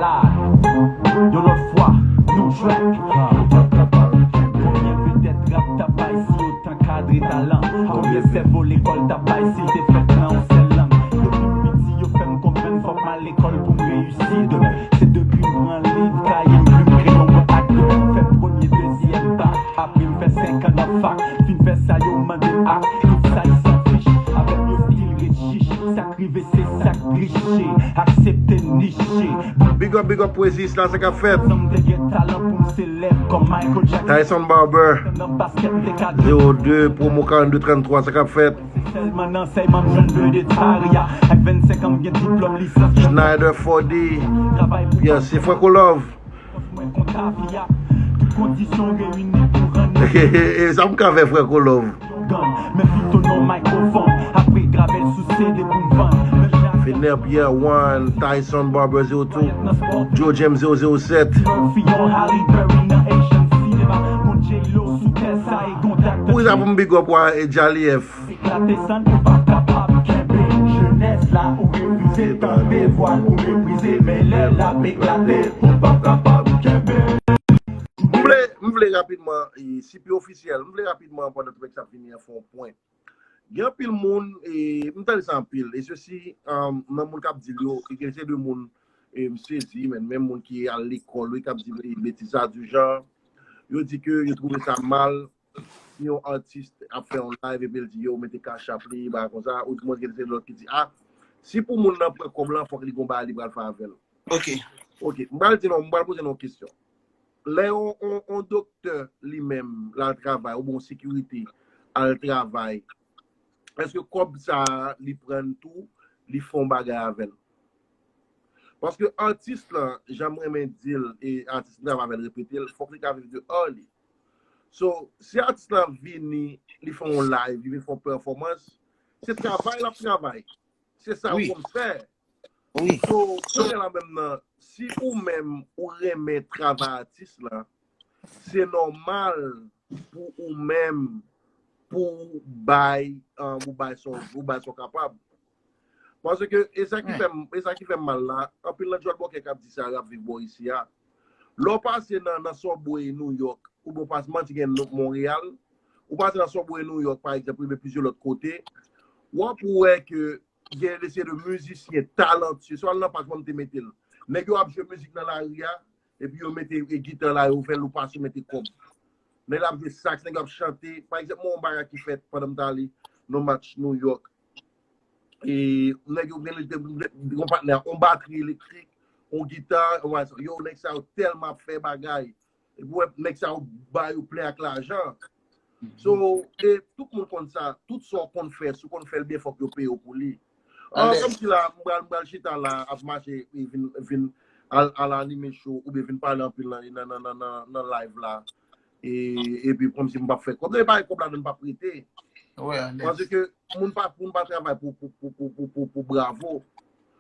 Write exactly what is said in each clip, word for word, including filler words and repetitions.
La, yon lòt fwa, nou jwenn. Konbyen vedèt rap t ap bay si yo t ankadre talan? Konbyen sèvo lekòl t ap bay si l te fèt nan yon sèl lang? Depi m piti, yo fè m konprann fòk m al lekòl pou m reyisi demen. Se depi m pran liv, kaye m, plim, kreyon, mwen ak dlo, fè premye, dezyèm pa. Apre m fè senk an nan fak, fin fè sa yo mande m ak tout sa y sanfich. Avè m yo stil ret chich, sa k rive se sa k triche, aksepte niche. Big up, big up, Pwezi, la sa k ap fèt. San m te gen talan pou m se lèv kòm Michael Jackson. Tyson Barber, nan basket m te ka zewo de, promo karannde tranntwa, sa k ap fèt. Sèlman nan ansèyman m jwenn de detay, ak vennsenk an m gen diplòm lisans. Schneider Fody, travay pou yeah, se Franco Love. Mwen konn ta vi a, tout kondisyon reyini pou rann. E sa m ka fè Franco Love. Men pito nan mikrofon, apre grave l sou C D pou m vann. Fenner Pierre one, Tyson Barber zewo two, Joe James zewo zewo sèt. Murphy on Halle Berry nan Asian cinema. Gon J-Lo sou tè sa e gon Doctor Pou sa pou m big up wa e Jali F. Eklate san ou pa kapab kenbe. Jenès la ou refize tande vwa l ou meprize, men lè l ap eklate ou p ap kapab kenbe. M vle, m vle rapidman, e, si pi ofisyèl, m vle rapidman pandan trèk sa ap vini an fè yon pwen. Gen anpil moun, e, m tande sa anpil, e sesi, um, nan moun k ap di l yo, e gen se de moun, e, m sezi, men, men moun ki al lekòl, wi, k ap di, e, betiz sa, du genre, yo di ke yo twouve sa mal, si yon atis ap fè yon live epi l di yo mete cash app li, bagay konsa, ou di mwen gen se lòt ki di, a, si pou moun nan pran kòb lan, fòk li gon bagay li pral fè avè l. Ok. Ok, m pral di non, m pral poze nou yon kesyon. Lè yon, yon, yon doktè li menm, l al travay, oubyen yon sekirite, al travay, èske kòb sa a li pran l tou, li fè yon bagay avè l? Paske atis lan, jan m renmen di l, e atis m travay avè l repete l, fòk li ka viv de art li. So, si atis lan vini, li fè yon live, li vin fè yon pèfòmans, se travay l ap travay. Se sa Wi. ou konn fè. Wi. So, kounye la menm nan, si ou menm ou renmen travay atis la, se nòmal pou ou menm pou ou bay, um, ou bay sa w, ou bay sa w kapab. Paske e sa ki Wi. fè m, e sa ki fè m mal la, anpil nan djòlbòkè k ap di sa yo ap viv bò isi a. Lè w pase nan, nan subway New York, oubyen w pase, m ann di gen Monreyal, ou pase nan subway New York, pa egzanp, oubyen plizyè lòt kote, w ap wè ke gen de seri de mizisyen talantye, swa nan paj mwen m te mete l. Nèg yo ap jwe mizik nan lari a, epi yo mete e gita la, yo fè loupasyon, mete kòb. Nèg la ap jwe sax, nèg yo ap chante. Pa egzanp, mwen yon bagay ki fèt pandan m t ale nan match New York. E nèg yo gen yon patnè, yon batri elektrik, yon gita, yon bagay sa. Yo, nèg sa yo tèlman ap fè bagay. Epi w wè nèg sa yo ba yo plen ak lajan. So, e tout moun konn sa, tout sa w konn fè, si w konn fè l byen, fòk yo peye w pou li. Ah, Alèz. Kòmsi la, m pral, m pral chita la, ap mache, e vin, vin al, al anime show, oubyen vin pale anpil nan, nan, nan, nan, nan, nan live la. E, epi kòmsi m p ap fè kòb. Non, e pa kòb la, non, m p ap rete. Wi, alèz. Paske moun pa, moun pa travay pou, pou, pou bravo.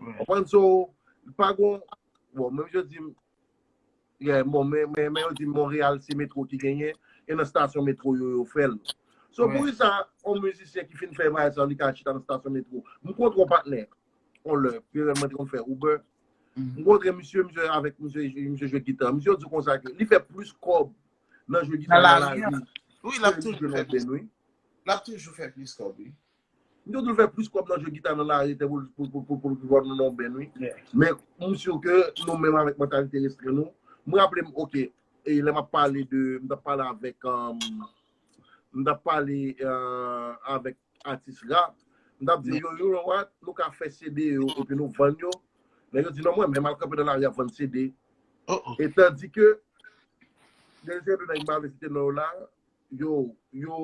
Wi. Konprann? So, pa gon, bon, menm jan di m, Yeah, bon, men, men, men yo di Monreyal se metwo ki genyen, e nan stasyon metwo yo, yo fè l. So, Wi. poukisa yon mizisyen ki fin fè bagay sa, li ka chita nan stasyon metwo? M kontre yon patnè, yon lè, peryòd mwen te konn fè Uber. Mhm. M kontre misye, misye avèk misye, misye jwe gita. Misye di konsa ke li fè plis kòb nan jwe gita Nan nan lari a. lari Wi, l ap ke li toujou jwe fè nan plis. benn, wi. L ap toujou fè plis kòb, wi. M te toujou fè plis kòb nan jwe gita nan lari te pou, pou, pou, pou, pou, pou vòl nan yon benn, wi. Yeah. Men, m si ke nou menm avèk mantalite restren nou, m raple m, ok, e lè m ap pale de, m t ap pale avèk, um, m t ap pale, euh, avèk atis rap, m t ap di, Yeah. yo, you know what, nou ka fè C D yo, epi nou vann yo. Nèg yo di, non, mwen menm al kanpe nan lari ap vann C D. Oh, oh. E tandi ke, gen de nèg m pa vle site non yo la, yo, yo,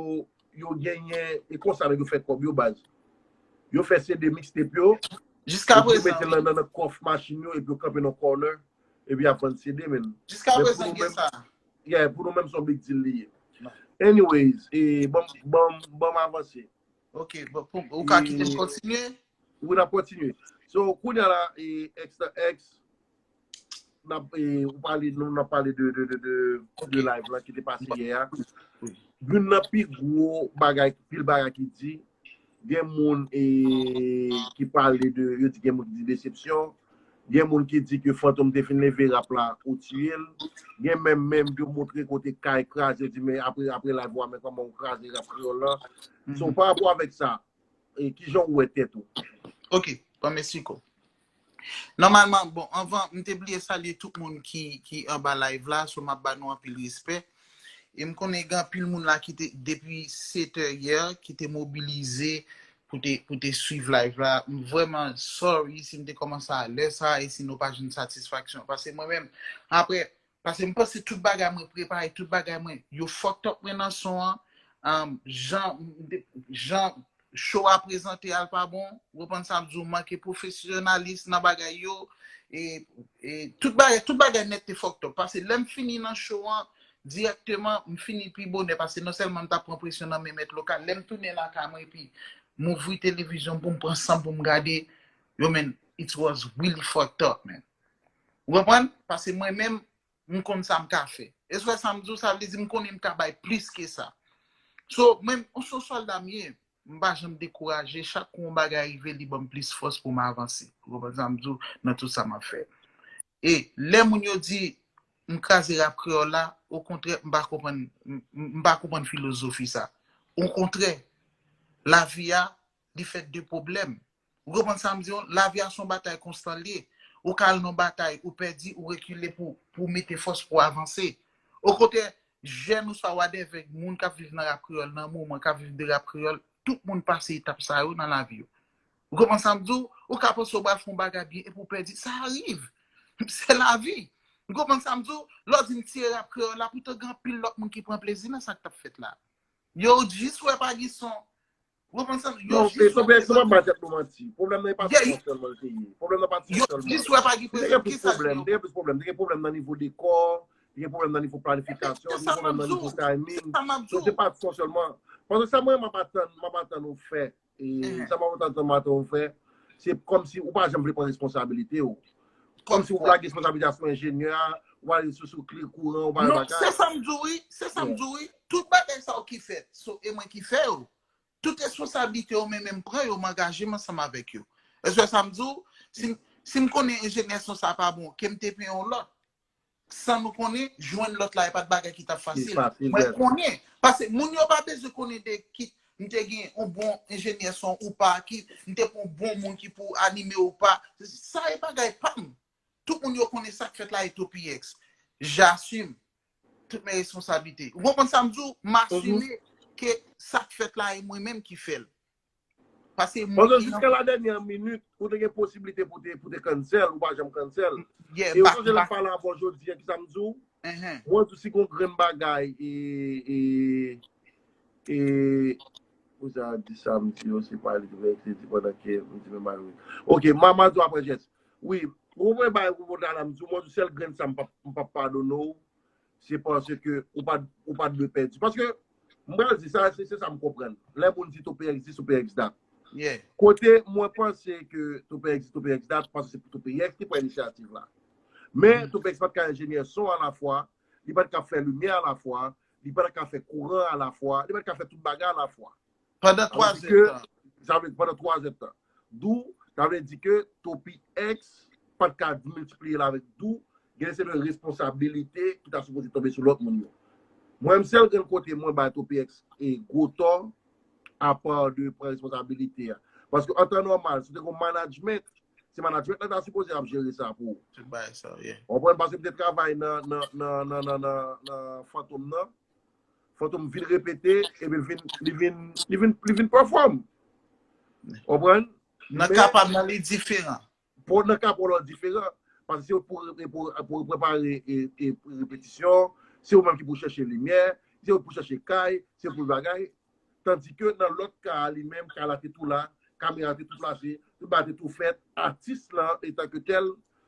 yo genyen, e konsa nèg yo fè kòb yo, baz. Yo fè C D mixtape yo, Jiska epi yo prezan, mete l wi. nan, nan, nan kòf machin yo, epi yo kanpe nan corner, epi y ap vann C D, men. Jiska Men pou prezan nou gen menm, sa. yeah, pou nou menm, se yon big deal li ye. Non. Anyways, e, ban m, ban m, ban m avanse. Ok, bon, pou, ou ka kite m E, kontinye? Wi, n ap kontinye. So, kounye a la, e, X, n ap, e, ou pale, nou, n ap pale de, de, de, de, de live la ki te pase yè a. Youn nan pi gwo bagay, pil bagay ki di, gen moun, e, ki pale de, yo di gen moun ki di desepsyon, Gen moun ki di ke Fantom te fin leve rap la, ou tiye l. Gen menm, menm yo montre kote kay kraze, yo di, men apre, apre live ou a, men kòman ou kraze rap kreyòl la. So, pa rapò avèk sa, e, kijan ou wè tèt ou? Ok, bon, mèsi ko. Nòmalman, bon, anvan, m te bliye salye tout moun ki, ki anba live la, so m ap ba nou anpil respè. E m konnen gen anpil moun la ki te, depi sèt è yè, ki te mobilize pou te, pou te swiv live la. M vrèman sorry si m te kòmanse a lè sa e si nou pa jwenn satisfaksyon. Paske mwen menm, apre, paske m panse tout bagay mwen prepare, tout bagay mwen, yo fucked up mwen nan son an. Um, jan, jan show a prezante a l pa bon, ou konprann sa m di w, manke pwofesyonalis nan bagay yo, e, e tout bagay, tout bagay nèt te fucked up. Paske lè m fini nan show an, dirèkteman, m fini pi bonè, paske non sèlman m t ap pran presyon nan men mèt lokal, lè m tounen lakay mwen, epi m ouvri televizyon pou m pran san pou m gade, yo, man, it was really fucked up, man. Ou konprann? Paske mwen menm, m konn sa m ka fè. E sou sa m di w, sa vle di m konnen m ka bay plis ke sa. So, mwen, yon sou sòlda m ye, m pa janm dekouraje, chak kou yon bagay rive, li ban m plis fòs pou m avanse. Ou konprann sa m di w nan tout sa m ap fè. E lè moun yo di m kraze rap kreyòl la, okontrè, m pa konprann, m, m, m pa konprann filozofi sa. Okontrè, lavi a, li fèt de pwoblèm. Ou konprann sa m di w? Lavi a se yon batay konstan l ye. Ou ka al nan batay, ou pèdi, ou rekile pou, pou mete fòs pou avanse. Okontrè, jèn ou swa whatever, moun k ap viv nan rap kreyòl, nan moman k ap viv de rap kreyòl, tout moun pase etap sa yo nan lavi yo. Ou konprann sa m di w? Ou ka panse w pral fè yon bagay byen epi w pèdi. Sa arive. Se lavi. Ou konprann sa m di w? Lè w di m tiye rap kreyòl la, poutan gen anpil lòt moun ki pran plezi nan sa k t ap fèt la. Yo jis wè pa gen son. Ou konprann sa m di w? Yo Non, jis wè se pa bay tèt nou manti. Pwoblèm nan e pa sou son sèlman l te ye. Pwoblèm nan pa sou son sèlman. Yo jis wè pa gen pwoblèm. Te gen plis pwoblèm, te gen plis pwoblèm. Te gen pwoblèm nan nivo dekò, te gen pwoblèm nan nivo planifikasyon, te gen pwoblèm nan nivo timing. So, se pa sou son sèlman. Paske sa mwen, m ap atann, m ap atann ou fè. E sa m ap atann maten ou fè, se kòmsi ou pa janm vle pran responsabilite w. Kòmsi ou lage responsabilite a sou enjenyè a, ou ale sou, sou kle kouran, ou pa bagay. Non, se sa m di w wi, se sa m di w wi. Tout bagay sa yo ki fèt, so, e mwen ki fè yo. Tout responsabilite yo, mwen menm pran yo, m angaje m ansanm avèk yo. Èske sa m di w? Si, si m konnen enjenyè son sa pa bon, ke m te peye yon lòt. San nou konnen, jwenn lòt la, e pa t bagay ki t ap fasil. Mwen konnen. Paske moun yo pa bezwen konnen de ki m te gen yon bon enjenyè son ou pa, ki m te pran yon bon moun ki pou anime ou pa. Sa e bagay pa m. Tout moun yo konnen sa k fèt la e Toppy X. J'assume toutes mes responsabilités. Ou konprann sa m di w? M asime ke sa k fèt la e mwen menm ki fè l. Paske mwen. Paske jiska la dènyè minit, ou te gen posiblite pou te, pou te cancel, ou pa janm cancel. E ou sonje lè m pale avè w jodi a, kisa m di w? Mwen di w si gon grenn bagay, e, e, e, ou sa di sa, m di yo, se pa li ki fè kredi pandan ke m di men mari. Ok, m a di w apre jès. Wi, ou konprann bagay pou mwen la, m di w, mwen di w sèl grenn sa m p ap, m p ap padone w, se paske ou pa, ou pa dwe pèdi. Paske, m pral di sa, se, se sa m konprann. Lè moun di Toppy X this, Toppy X that. Kote mwen panse ke Toppy X this, Toppy X that, paske se pou Toppy X ki pran inisyativ la. Men, Toppy X pa t ka enjenyè son alafwa, li pa t ka fè limyè alafwa, li pa t ka fè kouran alafwa, li pa t ka fè tout bagay alafwa. Pandan twa zèdtan. Sa vle di pandan twa zèdtan. Dou, sa vle di ke Toppy X pa t ka miltipliye l avèk Dou, gen se de responsabilite ki ta sipoze tonbe sou lòt moun yo. Mwen, m sèl grenn kote mwen bay Toppy X e gwo tò, apa de pran responsabilite a. Paske an tan nòmal, si w te gon management, se management la ta sipoze ap jere sa pou ou. Tout bagay sa, yeah. Ou konprann? Paske m te travay nan, nan, nan, nan, nan, nan, nan Fantom nan. Fantom vin repete, epi l vin, li vin, li vin, li vin perform. Konprann? Nan ka pa m nan, li diferan. Pou nan ka pa w la diferan. Paske se pou, pou, pou prepare e, e repetisyon, se ou menm ki pou chèche limyè, se ou pou chèche kay, se ou pou bagay. Tandike nan lòt ka a li menm, kay la te tou la, kamera te tou plase, tout bagay te tou fèt, atis lan, etan ke tèl,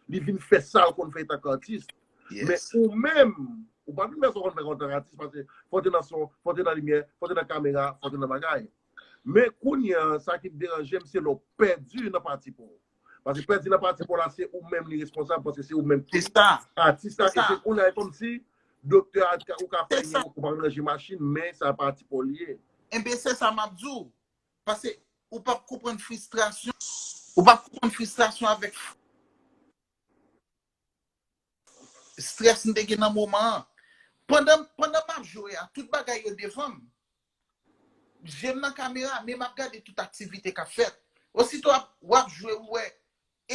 li vin fè sa l konn fè etan ke atis. Men ou menm, ou pa vin fè sa w konn fè antank atis, paske fò w te nan son, fò w te nan limyè, fò w te nan kamera, fò w te nan bagay. Men kounye a, sa ki deranje m, se lè w pèdi nan pati pa w. Paske pèdi nan pati pa w la, se ou menm li responsab, paske se ou menm ki atis la, e se kounye a, e kòmsi doktè a, ou ka fè, ou pa ranje machin, men sa pati pa w li ye. Enben, se sa m ap di w. Paske ou p ap konprann fristrasyon. Ou p ap konprann fristrasyon avèk. Strès m te gen nan moman an. Pandan, pandan m ap jwe a, tout bagay yo devan m. Je m nan kamera, men m ap gade tout aktivite k ap fèt. Osito w ap, w ap jwe, ou wè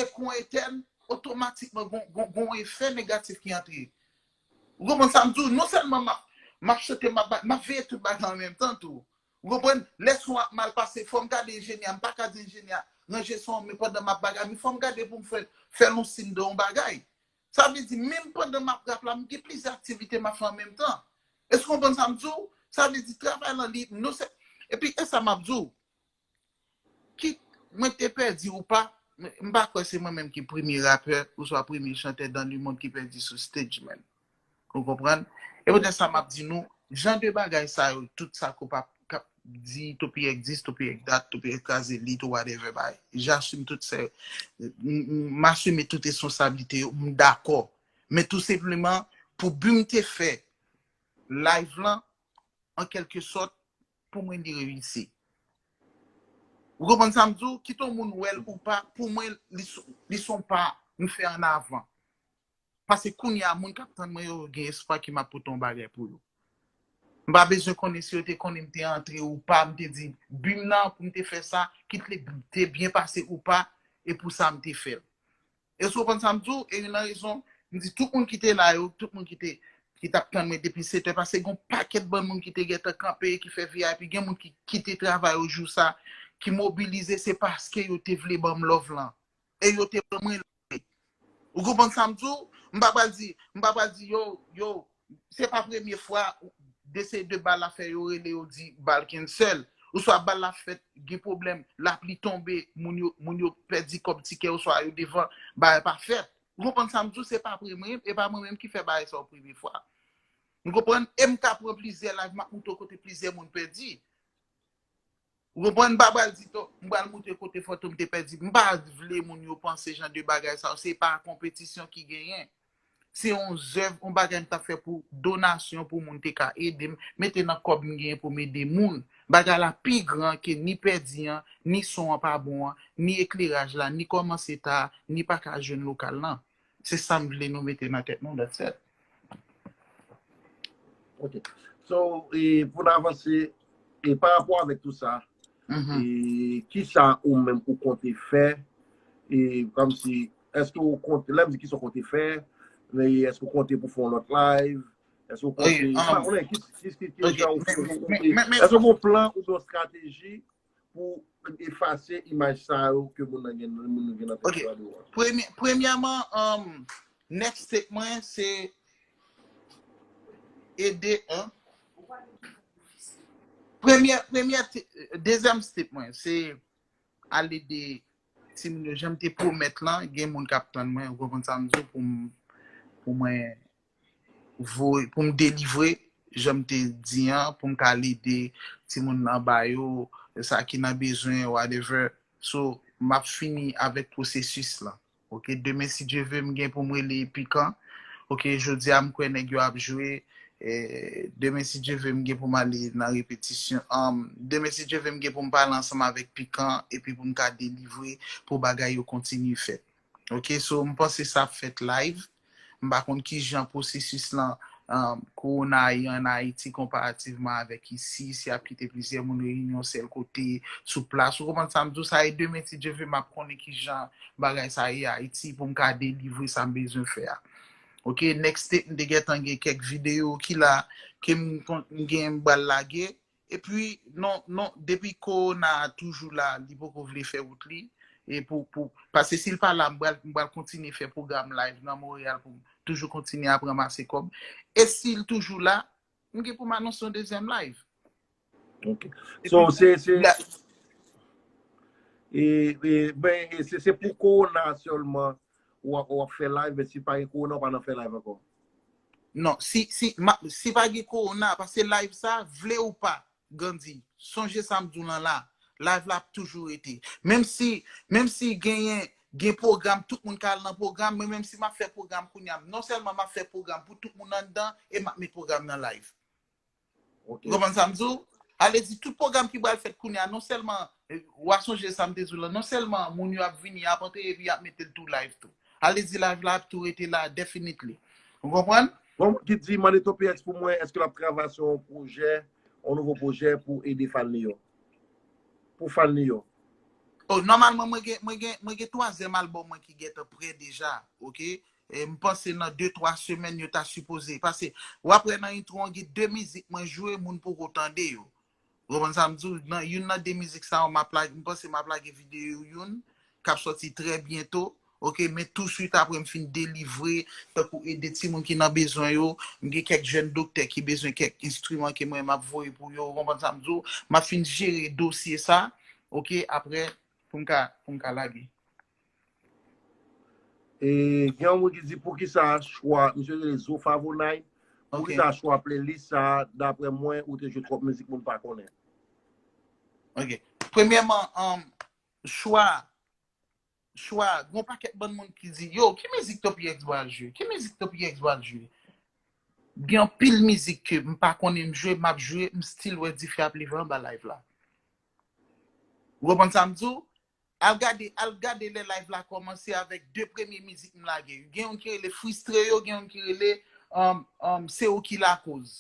ekran etèn, otomatikman gon, gon, gon efè negatif ki antre. Ou konprann sa m di w? Non sèlman m ap, m ap chante, m ap, m ap veye tout bagay an menm tan tou. Ou konprann? Lè son ap mal pase, fò m gade enjenyè, m pa ka di enjenyè ranje son an, men pandan m ap bagay, men fò m gade pou m fè, fè l yon siy de yon bagay. Sa vle di, menm pandan m ap rap la, m gen plizyè aktivite m ap fè an menm tan. Èske w konprann sa m di w? Sa vle di, travay lan li, non se, epi e sa m ap di w, kit mwen te pèdi ou pa, m pa kwè se mwen menm ki premye rapè oswa premye chantè dans le monde ki pèdi sou stage, man. Ou konprann? E poutèt sa m ap di nou, jan de bagay sa yo, tout sa k ap, k ap di Topièk dis, Topièk dat, Topièk kraze lit ou whatever bay. J'assume tout se, m, m, m asime tout responsablite yo, m dakò. Men tou senpleman, pou bi m te fè live lan, an kèlke sòt, pou mwen li reyisi. Ou konprann sa m di w? Kit yon moun wè l ou pa, pou mwen, li s-, li s on pa m fè an avan. Paske kounye a, moun k ap tann mwen yo gen espwa ke m ap pote yon bagay pou yo. M pa bezwen konnen si yo te konnen m te antre ou pa, m te di, bi m nan pou m te fè sa, kit li te byen pase ou pa, e pou sa m te fè l. Èske w konprann sa m di w? E youn nan rezon, m di tout moun ki te la yo, tout moun ki te, ki t ap tann mwen depi sèt è, paske gen yon pakèt bann moun ki te gentan kanpe, ki fè V I P, gen moun ki kite travay yo jou sa, ki mobilize, se paske yo te vle ban m love lan. E yo te ban mwen l. Ou konprann sa m di w? M pa pral di, m pa pral di, yo, yo, se pa premye fwa de se de bal la fè yo rele yo di bal cancel. Oswa bal la fèt, gen pwoblèm, lapli tonbe, moun yo, moun yo pèdi kòb tikè, oswa yo devan, bagay pa fèt. Ou konprann sa m di w? Se pa premye, e pa mwen menm ki fè bagay sa yo premye fwa. Ou konprann? E m ka pran plizyè live, m ap montre w kote plizyè moun pèdi. Ou konprann? M pa pral di to, m pral montre kote Fantom te pèdi. M pa vle moun yo panse jan de bagay sa yo. Se pa konpetisyon ki genyen. Se yon zèv, yon bagay m t ap fè pou donasyon, pou moun te ka ede m, mete nan kòb m genyen pou m ede moun. Bagay la pi gran ke ni pèdi an, ni son an pa bon an, ni ekleraj la, ni kòmanse ta, ni pa ka jwenn lokal lan. Se sa m vle nou mete nan tèt nou, that's it. Ok. So, e, pou n avanse, e pa rapò avèk tou sa, e, kisa ou menm ou konte fè, e, kòmsi, èske ou konte, lè m di kisa ou konte fè, men èske ou konte pou fè yon lòt live, èske ou konte, pa konnen, ki, ki, ki, ki jan ou, ou, ou, èske ou gen yon plan oubyen yon estrateji pou efase imaj sa yo ke moun nan gen, moun nan gen nan tèt yo a devan. Premye, premyèman, um, next step mwen se ede, hein? Premyè, premyè, dezyèm step mwen se al ede timoun yo, jan m te pwomèt lan, gen moun k ap tann mwen, ou konprann sa m di w, pou m, pou mwen voye, pou m delivre, jan m te di an, pou m ka al ede timoun anba yo, sa ki nan bezwen, whatever. So, m ap fini avèk pwosesis lan. Ok, demen si Dye ve, m gen pou m rele Pikan. Ok, jodi a m kwè nèg yo ap jwe. E, demen si Dye ve, m gen pou m ale nan repetisyon. Um, demen si Dye ve, m gen pou m pale ansanm avèk Pikan epi pou m ka delivre pou bagay yo kontinye fèt. Ok, so m panse sa ap fèt live. M pa konn kijan pwosesis lan, um, kowona a ye ann Ayiti konparativman avèk isi, si y ap kite plizyè moun reyini yon sèl kote sou plas. Ou konprann sa m di w? Sa e demen si Dye ve m ap konnen kijan bagay sa ye Ayiti pou m ka delivre sa m bezwen fè a. Ok, next step m te gentan gen kèk videyo ki la, ke m gen m pral lage. Epi, non, non, depi kowona a toujou la, li poko vle fè wout li. E pou, pou, paske si l pa la, m pral, m pral kontinye fè pwogram live nan Monreyal pou m toujou kontinye ap ranmase kòb. E si l toujou la, m gen pou m anonse yon dezyèm live. Ok. So, se, se, e, e, ben, e se, se pou kowona sèlman w ap, w ap fè live, men si pa gen kowona, w pa nan fè live ankò. Non, si, si, ma, si pa gen kowona, paske live sa, vle ou pa, Gandhi, sonje sa m di w lan la, live la ap toujou rete. Menm si, menm si genyen, gen pwogram, tout moun ka al nan pwogram, men menm si m ap fè pwogram kounye a, non sèlman m ap fè pwogram pou tout moun anndan, e m ap met pwogram nan live. Ou konprann sa m di w? Ale di tout pwogram ki pral fèt kounye a, non sèlman, e, w a sonje sa m te di w lan, non sèlman moun yo ap vini, y ap antre epi y ap mete l tou live tou. Ale di live la ap tou rete la, definitely. Ou konprann? Bon, ki di mande Topi X pou mwen, èske l ap travay sou yon pwojè, yon nouvo pwojè pou ede fan li yo? Pou fan li yo. Oh, nòmalman, mwen gen, mwen gen, mwen gen twazyèm albòm mwen ki gentan prè deja, oke? E m panse nan de twa semèn yo ta sipoze. Paske, w ap wè nan intro an, gen de mizik mwen jwe, moun poko tande yo. Ou konprann sa m di w? Nan youn nan de mizik sa yo, m ap lage, m panse m ap lage videyo youn k ap sòti trè byento. Oke, men touswit apre m fin delivre, tankou ede timoun ki nan bezwen yo, m gen kèk jèn doktè ki bezwen kèk enstriman ke mwen m ap voye pou yo, ou konprann sa m di w? M ap fin jere dosye sa, oke, apre pou m ka, pou m ka lage. E gen yon moun ki di poukisa chwa, misye rele Zo Favonay, poukisa chwa playlist sa, daprè mwen, ou te jwe twòp mizik moun pa konnen. Ok. Premyèman, um, chwa, chwa, gon pakèt bann moun ki di, yo, ki mizik Topi X pral jwe? Ki mizik Topi X pral jwe? Gen anpil mizik ke m pa konnen m jwe, m ap jwe, m still wè dife ap leve anba live la. Ou konprann sa m di w? Al gade, al gade lè live la kòmanse avèk de premye mizik m lage. Gen yon ki rele Fristre yo, gen yon ki rele um, um, Se ou ki lakoz.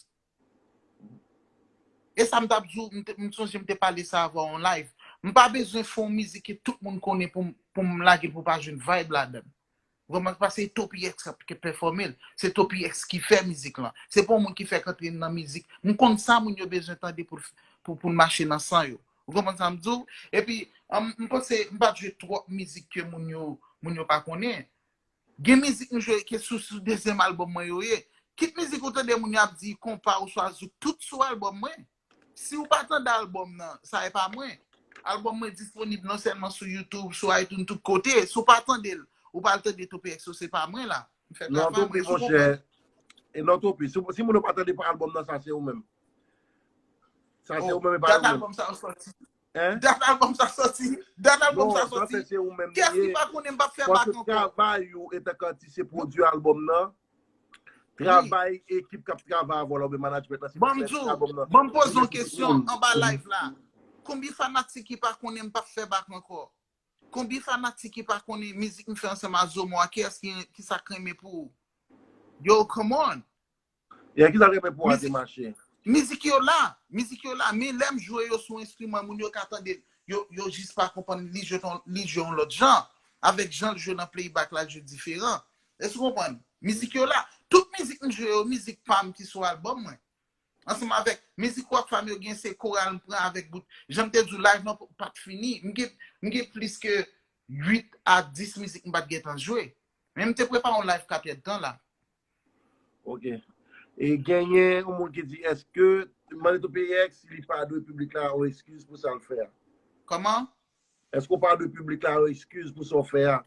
E sa m t ap di w, m sonje m te pale sa avè w on live. M pa bezwen fè yon mizik ke tout moun konnen pou, pou m lage l pou pa jwenn vibe ladan l. Ou konprann? Paske se Topi X k ap pèfòme l. Se Topi X ki fè mizik lan. Se pa yon moun ki fèk antre nan mizik. M konn sa moun yo bezwen tande pou, pou, pou l mache nan san yo. Ou konprann sa m di w? Epi, m panse, m pa t jwe twòp mizik ke moun yo, moun yo pa konnen. Gen mizik m jwe ke sou, sou dezyèm albòm mwen yo ye. Kit mizik ou tande moun yo ap di konpa oswa zouk, tout sou albòm mwen. Si w pa tande albòm nan, sa e pa mwen. Albòm mwen disponib non sèlman sou YouTube, sou iTunes, tout kote. Si w pa tande l, ou pa al tande Topi X, se pa mwen la. M fè travay mwen, si w konprann. E non, Topi, si, si moun yo pa tande albòm nan, sa se ou menm. Sa se ou menm, e pa yo menm. Dat albòm sa soti. Dat albòm sa soti. Dat albòm sa soti. Kès ki pa konnen m p ap fè bak ankò? Travay ou etan k atis se pwodui albòm nan. Travay ekip k ap travay avè w la oubyen management lan, se pou fè albòm nan. Ban m poze yon kesyon anba live la. Konbyen fanatik ki pa konnen m p ap fè bak ankò? Konbyen fanatik ki pa konnen mizik m fè ansanm a Zomo a? Kiyès ki, ki sa k renmen pou ou? Yo, come on! Ya, ki sa k renmen pou ou a te mache? Mizik yo la, mizik yo la, men lè m jwe yo sou enstriman, moun yo ka tande l, yo, yo jis pa konprann li jwe, li jwe yon lòt jan. Avèk jan l jwe nan playback la, l jwe diferan. Èske w konprann? Mizik yo la. Tout mizik m jwe yo, mizik pa m ki sou albòm mwen. Ansanm avèk mizik Rockfam yo gen, se koral m pran avèk bout. Jan m te di w, live nan pa t fini. M gen, m gen plis ke uit a dis mizik m pa t gentan jwe. Men m te prepare yon live kat èdtan la. Ok. E genyen yon moun ki di, èske Manny Topi X, li pa dwe piblik la yon eskiz pou sa l fè a? Kòman? Èske w pa dwe piblik la yon eskiz pou sa w fè a?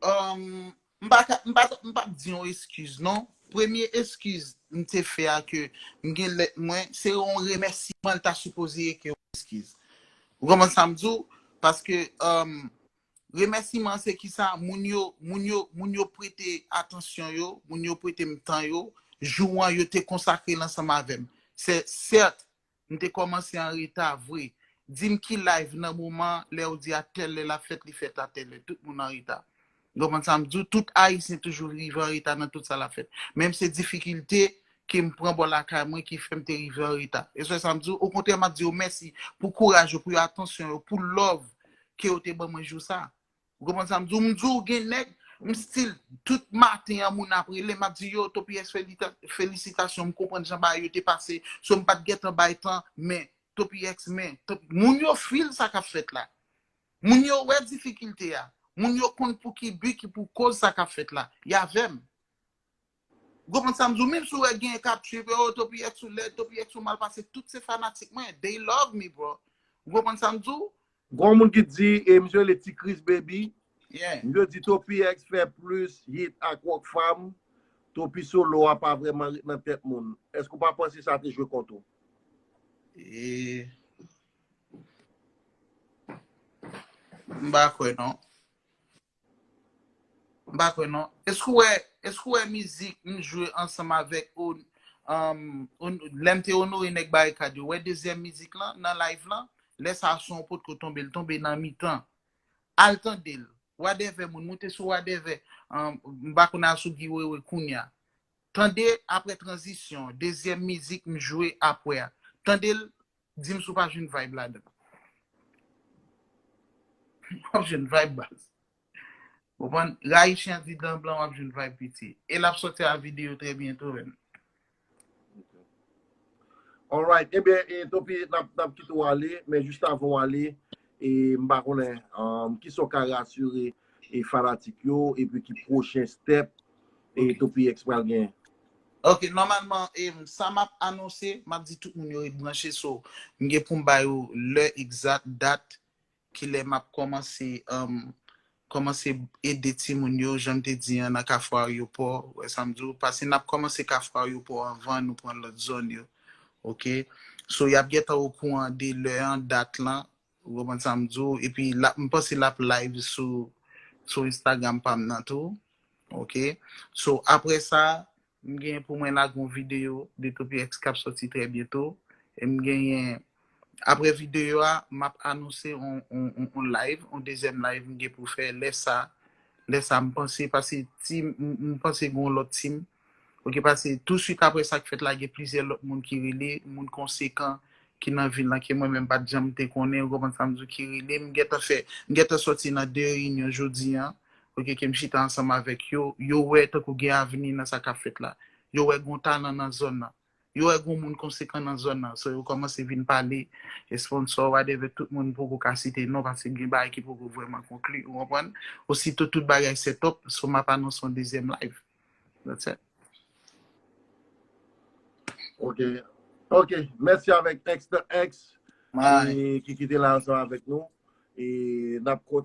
Um, m pa ka, m pa, m pa di yon eskiz, non. Premye eskiz m te fè a ke m gen lèt mwen, se yon remèsiman l ta sipoze ye ke yon eskiz. Ou konprann sa m di w? Paske, um, remèsiman se kisa? Moun yo, moun yo, moun yo prete atansyon yo, moun yo prete m tan yo, jou an yo te konsakre l ansanm avè m. Se, sèt, m te kòmanse an reta vre. Di m ki live nan moman lè yo di a tèl lè l ap fèt, li fèt a tèl lè. Tout moun an reta. Ou konprann sa m di w? Tout Ayisyen toujou rive an reta nan tout sa l ap fèt. Menm se difikilte ke m pran bò lakay mwen ki fè m te rive an reta. E se sa m di w, okontrè, m ap di yo mèsi pou kouraj yo, pou yo atansyon yo, pou love ke yo te ban mwen jou sa. Ou konprann sa m di w? M di w gen nèg, m still, tout maten an, moun ap rele, m ap di yo, Topi X, felita-, felisitasyon, m konprann jan bagay yo te pase, so m pa t gentan bay tan, men, Topi X, men, Topi, moun yo feel sa k ap fèt la. Moun yo wè difikilte a. Moun yo konn pou ki bi, ki pou koz sa k ap fèt la. Y avè m. Ou konprann sa m di w? Menm si w wè gen k ap tchwipe, oh, Topi X ou lèd, Topi X ou mal pase, tout se fanatik mwen. They love me, bro. Ou konprann sa m di w? Gon moun ki di, e misye rele Ti Chris Baby. Misye di Topi X fè plis hit ak Rockfam. Topi solo a pa vrèman ret nan tèt moun. Èske w pa panse sa te jwe kont ou? E, m pa kwè non. M pa kwè non. Èske w wè, èske w wè mizik m jwe ansanm avèk, um, lè m te onore nèg Barikad yo? Wè dezyèm mizik lan nan live lan? Lè sa a son an potko tonbe, l tonbe nan mitan. Al tande l. Wadèvè, moun, moute sou wadèvè. M pa konn a sou Guy Wewe kounya. Tande apre tranzisyon, dezyèm mizik m jwe apre a. Tande l, di m si w pa jwenn vibe ladan. W ap jwenn vibe, baz. Konprann? Rayi chen di dan blan, w ap jwenn vibe, piti. E l ap sòti a videyo trè byento, menm. Alright. Ebyen, e, Topi, n ap, n ap kite w ale, men jis avan w ale, e, m pa konnen, um, kisa w ka rasire e fanatik yo, epi ki pwochen step e Topi X pral gen. Ok, nòmalman, e, sa m ap anonse, m ap di tout moun yo ret branche, so, m gen pou m ba yo lè egzat, dat, kilè m ap kòmanse, um, kòmanse ede timoun yo, jan m te di an, nan Kafou Aryopò, wè sa m di w, paske n ap kòmanse Kafou Aryopò anvan nou pran lòt zòn yo. Ok? So, y ap gentan okouran de lè an, dat lan, ou konprann sa m di w, epi m panse l ap live sou, sou Instagram pa m nan tou. Ok? So, apre sa, m genyen pou mwen lage yon videyo de Topi X k ap sòti trè byento. E m genyen, apre videyo a, m ap anonse yon, yon, yon, yon live, yon dezyèm live m gen pou fè. Lè sa, lè sa m panse, paske team, m, m panse gen yon lòt team. Ok, paske touswit apre sa k fèt la, gen plizyè lòt moun ki rele, moun konsekan ki nan vil lan, ke mwen menm pa t janm te konnen, ou konprann sa m di w, ki rele. M gentan fè, m gentan sòti nan de reyinyon jodi an, ok, ke m chita ansanm avèk yo, yo wè tankou gen avni nan sa k ap fèt la. Yo wè gen yon talan nan zòn nan. Yo wè gen yon moun konsekan nan zòn nan. So, yo kòmanse vin pale, e sponsò, whatever, tout moun poko ka site non, paske gen bagay ki poko vrèman konkli, ou konprann? Osito tout bagay set up, so m ap anonse yon dezyèm live. That's it. Ok. Ok. Mèsi avèk X X, e, ki, ki te la ansanm avèk nou. E n ap kontinye.